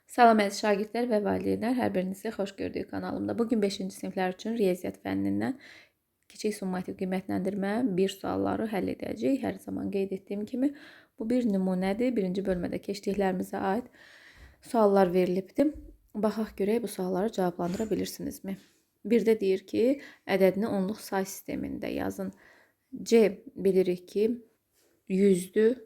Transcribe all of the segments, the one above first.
Salam əziz şagirdlər və valideynlər, hər birinizi xoş gördük kanalımda. Bugün 5-ci siniflər üçün riyaziyyat fənnindən kiçik summativ qiymətləndirmə bir sualları həll edəcəyik. Hər zaman qeyd etdiyim kimi bu bir nümunədir. Birinci bölmədə keçdiklərimizə aid suallar verilibdir. Baxaq görək bu sualları cavablandıra bilirsinizmi? Bir də deyir ki, ədədini onluq say sistemində yazın. C bilirik ki, 100-dür.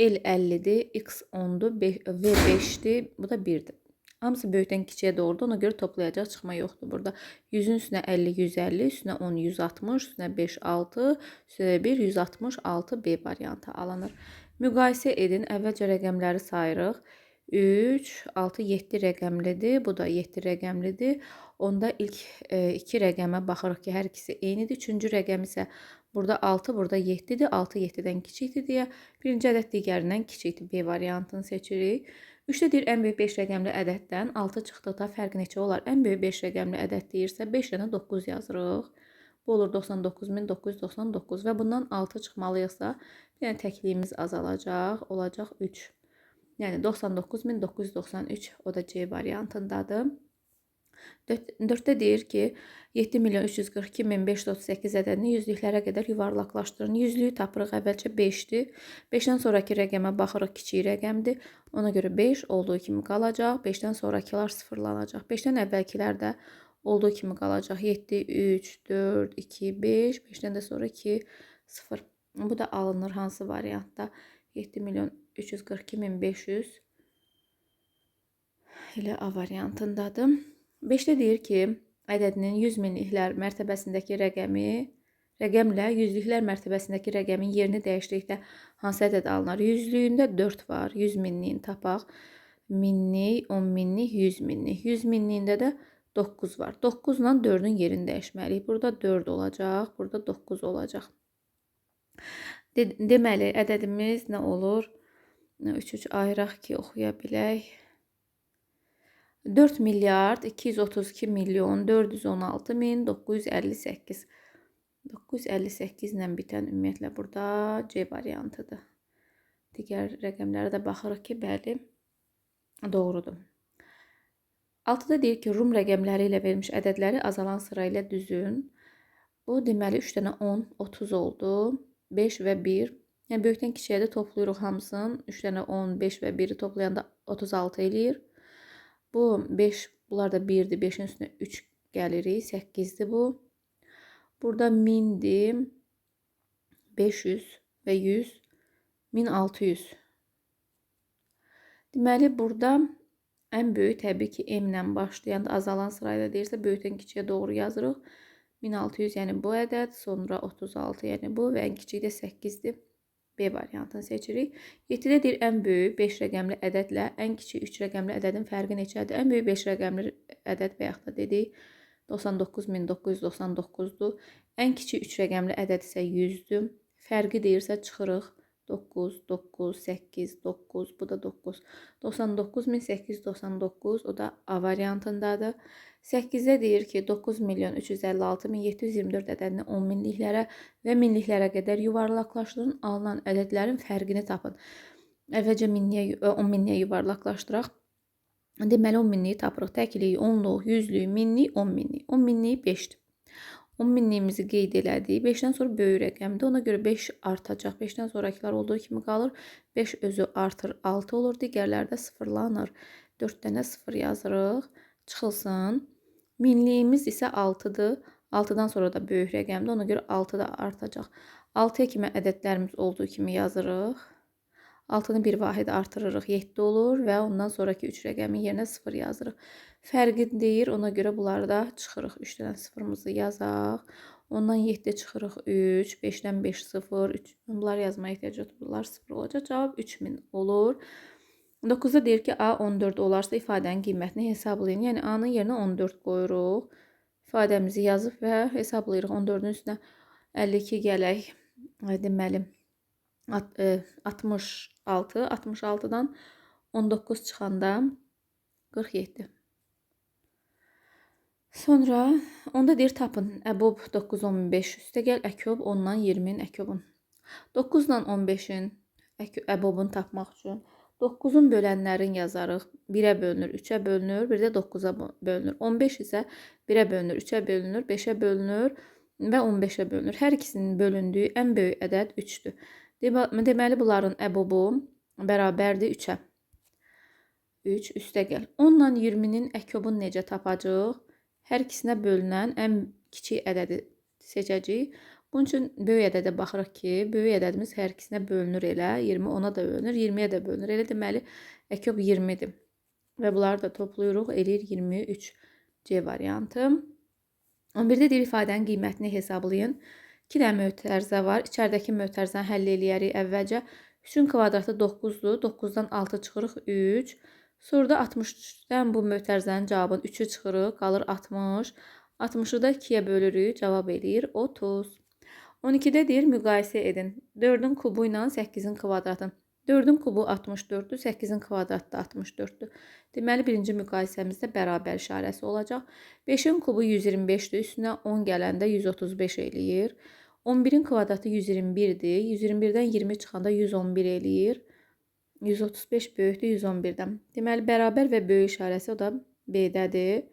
L 50-dir, X 10-dur, V 5-dir, bu da 1-dir. Hamısı böyükdən kiçiyə doğrudur. Ona görə toplayacaq çıxma yoxdur burada. 100-ün üstünə 50, 150, üstünə 10, 160, üstünə 5, 6, üstünə 1, 166 B variantı alınır. Müqayisə edin. Əvvəlcə rəqəmləri sayırıq. 3, 6, 7 rəqəmlidir. Bu da 7 rəqəmlidir. Onda ilk iki rəqəmə baxırıq ki, hər ikisi eynidir. Üçüncü rəqəm isə burada 6, burada 7-dir. 6 7-dən kiçikdir deyə birinci ədəd digərindən kiçikdir. B variantını seçirik. 3-də deyir ən böyük 5 rəqəmli ədəddən 6 çıxdıqda fərq neçə olar? Ən böyük 5 rəqəmli ədəd deyirsə 5 dənə 9 yazırıq. Bu olur 99.999 və bundan 6 çıxmalıyıqsa, bir dənə təkliyimiz azalacaq, olacaq 3. Yəni 99.993 o da C variantındadır. 4-də deyir ki, 7.342.538 ədədini yüzlüklərə qədər yuvarlaqlaşdırın. Yüzlüyü tapırıq əvvəlcə 5-dir. 5-dən sonraki rəqəmə baxırıq, kiçik rəqəmdir. Ona görə 5 olduğu kimi qalacaq. 5-dən sonrakılar sıfırlanacaq. 5-dən əvvəlkilər də olduğu kimi qalacaq. 7, 3, 4, 2, 5. 5-dən də sonra 2, 0. Bu da alınır hansı variantda? 7.342.500 elə A variantındadır. 5-də deyir ki, ədədinin 100 minliklər mərtəbəsindəki rəqəmlə yüzlüklər mərtəbəsindəki rəqəmin yerini dəyişdirikdə hansı ədəd alınar? Yüzlüyündə 4 var. 100 minliyin tapaq. Minlik, 10 minlik, 100 minlik. 100 minliyində də 9 var. 9 ilə 4-ün yerini dəyişməliyik. Burada 4 olacaq, burada 9 olacaq. Deməli, ədədimiz nə olur? 3-3 ayıraq ki, oxuya bilək. 4 milyard 232 milyon 416 min 958. 958 ilə bitən ümumiyyətlə burada C variantıdır. Digər rəqəmlərə də baxırıq ki, bəli, doğrudur. 6-da deyir ki, Rum rəqəmləri ilə verilmiş ədədləri azalan sıra ilə düzün. Bu deməli 3 dənə 10, 30 oldu. 5 və 1. Yəni böyükdən kiçiyə də toplayırıq hamısını. 3 dənə 10, 5 və 1-i toplayanda 36 eləyir. Bu 5, bunlar da 1-dir. 5-in üstünə 3 gəlirik. 8-dir bu. Burada 1000-dir. 500 və 100. 1600. Deməli, burada ən böyük təbii ki, M ilə başlayanda azalan sırayla deyirsə, böyükdən kiçiyə doğru yazırıq. 1600 yəni bu ədəd, sonra 36 yəni bu və ən kiçiyi də 8-dir. B variantını seçirik. 7-də deyir ən böyük 5 rəqəmli ədədlə ən kiçik 3 rəqəmli ədədin fərqi neçədir? Ən böyük 5 rəqəmli ədəd bayaq da dedik 99.999-dur. Ən kiçik 3 rəqəmli ədəd isə 100-dür. Fərqi deyirsə çıxırıq 9, 9, 8, 9, bu da 9. 99.899 o da A variantındadır. 8-də deyir ki, 9.356.724 ədədini 10 minliklərə və minliklərə qədər yuvarlaqlaşdırın. Alınan ədədlərin fərqini tapın. Əvvəlcə minliyə, 10 minliyə yuvarlaqlaşdıraq. Deməli 10 minliyi tapırıq. Təklik, onluq, yüzlük, minlik, 10 minlik. 10 minliyi 5-dir. 10 minliyimizi qeyd elədik. 5-dən sonra böyük rəqəmdir. Ona görə 5 artacaq. 5-dən sonrakılar olduğu kimi qalır. 5 özü artır, 6 olur. Digərləri də sıfırlanır. 4 dənə 0 yazırıq. Çıxılsın. Minliyimiz isə 6-dır. 6-dan sonra da böyük rəqəmdir. Ona görə 6 da artacaq. 6-ya kimi ədədlərimiz olduğu kimi yazırıq. 6-nı bir vahid artırırıq, 7 olur və ondan sonraki 3 rəqəmin yerinə 0 yazırıq. Fərqi deyir, ona görə bunları da çıxırıq. 3 dənə sıfırımızı yazaq. Ondan 7 çıxırıq 3, 5-dən 5 0, 3. Bunları yazmaya ehtiyac yoxdur. Bunlar 0 olacaq. Cavab 3000 olur. 9-da deyir ki, A 14 olarsa ifadənin qiymətini hesablayın. Yəni A-nın yerinə 14 qoyuruq. İfadəmizi yazıb və hesablayırıq. 14-ün üstünə 52 gələk. Deməli, 66, 66-dan 19 çıxanda 47. Sonra onda deyir tapın. Əbob 9, 15 üstə gəl. Əkob 10-dan 20-nin əkobun. 9 ilə 15-in əbobunu tapmaq üçün 9-un bölənlərini yazarıq. 1-ə bölünür, 3-ə bölünür, bir də 9-a bölünür. 15 isə 1-ə bölünür, 3-ə bölünür, 5-ə bölünür və 15-ə bölünür. Hər ikisinin bölündüyü ən böyük ədəd 3-dür. Deməli, bunların əbobu bərabərdir 3-ə. 3 üstə gəl. 10 ilə 20-nin əkobunu necə tapacağıq? Hər ikisinə bölünən ən kiçik ədədi seçəcəyik. Bunun üçün böyük ədədə baxırıq ki, böyük ədədimiz hər ikisinə bölünür elə. 20 10-a da bölünür, 20-yə də bölünür. Elə deməli, əkob 20-dir. Və bunları da toplayırıq, eləyir 23 C variantı. 11-də deyir ifadənin qiymətini hesablayın. 2 dənə mötərizə var. İçəridəki mötərizəni həll eləyərik əvvəlcə. 3-ün kvadratı 9-dur. 9-dan 6 çıxırıq 3. Sonra da 63-dən bu mötərizənin cavabını 3-ü çıxırıq, qalır 60. 60-ı da 2-yə bölürük, cavab eləyir 30. 12-də deyir, müqayisə edin. 4-ün kubu ilə 8-in kvadratı. 4-ün kubu 64-dür, 8-in kvadratı da 64-dür. Deməli, birinci müqayisəmizdə bərabər işarəsi olacaq. 5-in kubu 125-dir, üstünə 10 gələndə 135 eləyir. 11-in kvadratı 121-dir, 121-dən 20 çıxanda 111 eləyir. 135 böyükdür 111-dən. Deməli, bərabər və böyük işarəsi o da B-dədir.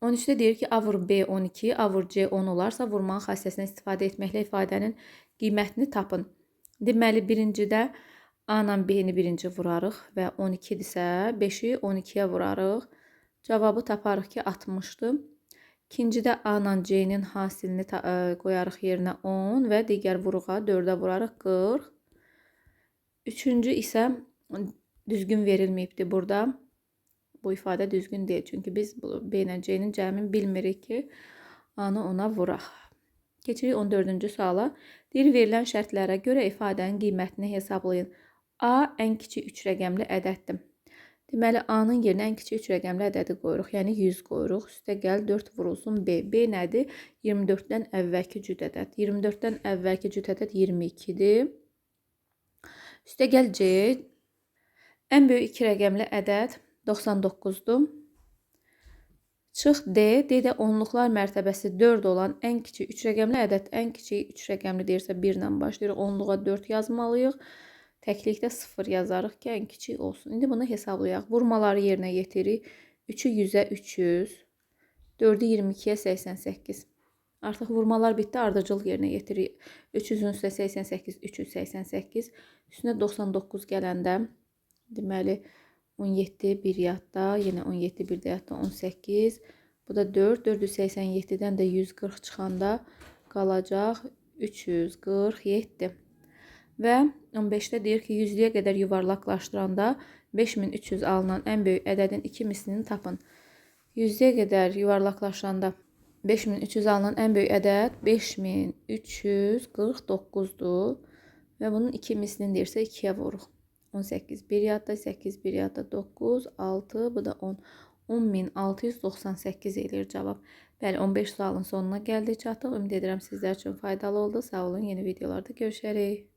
13-də deyir ki, A vur B 12, A vur C 10 olarsa, vurmanın xassəsindən istifadə etməklə ifadənin qiymətini tapın. Deməli, birincidə A ilə B-ni birinci vurarıq və 12-dirsə, 5-i 12-yə vurarıq. Cavabı taparıq ki, 60-dır. İkincidə A ilə C-nin hasilini qoyarıq yerinə 10 və digər vuruğa 4-ə vurarıq 40. Üçüncü isə düzgün verilməyibdir burada. Bu ifadə düzgün deyil. Çünki biz B ilə C-nin cəmini bilmirik ki, A-nı ona vuraq. Keçirik 14-cü suala. Deyir, verilən şərtlərə görə ifadənin qiymətini hesablayın. A ən kiçik 3 rəqəmli ədəddir. Deməli, A-nın yerinə ən kiçik 3 rəqəmli ədədi qoyuruq. Yəni 100 qoyuruq. Üstə gəl 4 vurulsun B. B nədir? 24-dən əvvəlki cüt ədəd. 24-dən əvvəlki cüt ədəd 22-dir. Üstə gəl C. Ən böyük 2 rəqəmli ədəd 99-dur. Çıx D. D də onluqlar mərtəbəsi 4 olan ən kiçik 3 rəqəmli ədəd. Ən kiçik 3 rəqəmli deyirsə 1 ilə başlayırıq. Onluğa 4 yazmalıyıq. Təklikdə 0 yazarıq ki, ən kiçik olsun. İndi bunu hesablayaq. Vurmaları yerinə yetiririk. 3-ü 100-ə 300, 4-ü 22-yə 88. Artıq vurmalar bitdi, ardıcıl yerinə yetiririk. 300-ün üstə 88, 388. Üstünə 99 gələndə, deməli, 17 bir yadda, yenə 17 bir də yadda 18. Bu da 4, 487-dən də 140 çıxanda qalacaq 347. Və 15-də deyir ki, 100-lüyə qədər yuvarlaqlaşdıranda 5300 alınan ən böyük ədədin 2 mislini tapın. 100-lüyə qədər yuvarlaqlaşdıranda 5300 alınan ən böyük ədəd 5349-dur. Və bunun 2 mislini deyirsə 2-yə vururuq. 18 bir yadda, 8 bir yadda, 9, 6, bu da 10. 10.698 eləyir cavab. Bəli, 15 sualın sonuna gəldik, çatdıq. Ümid edirəm sizlər üçün faydalı oldu. Sağ olun, yeni videolarda görüşərik.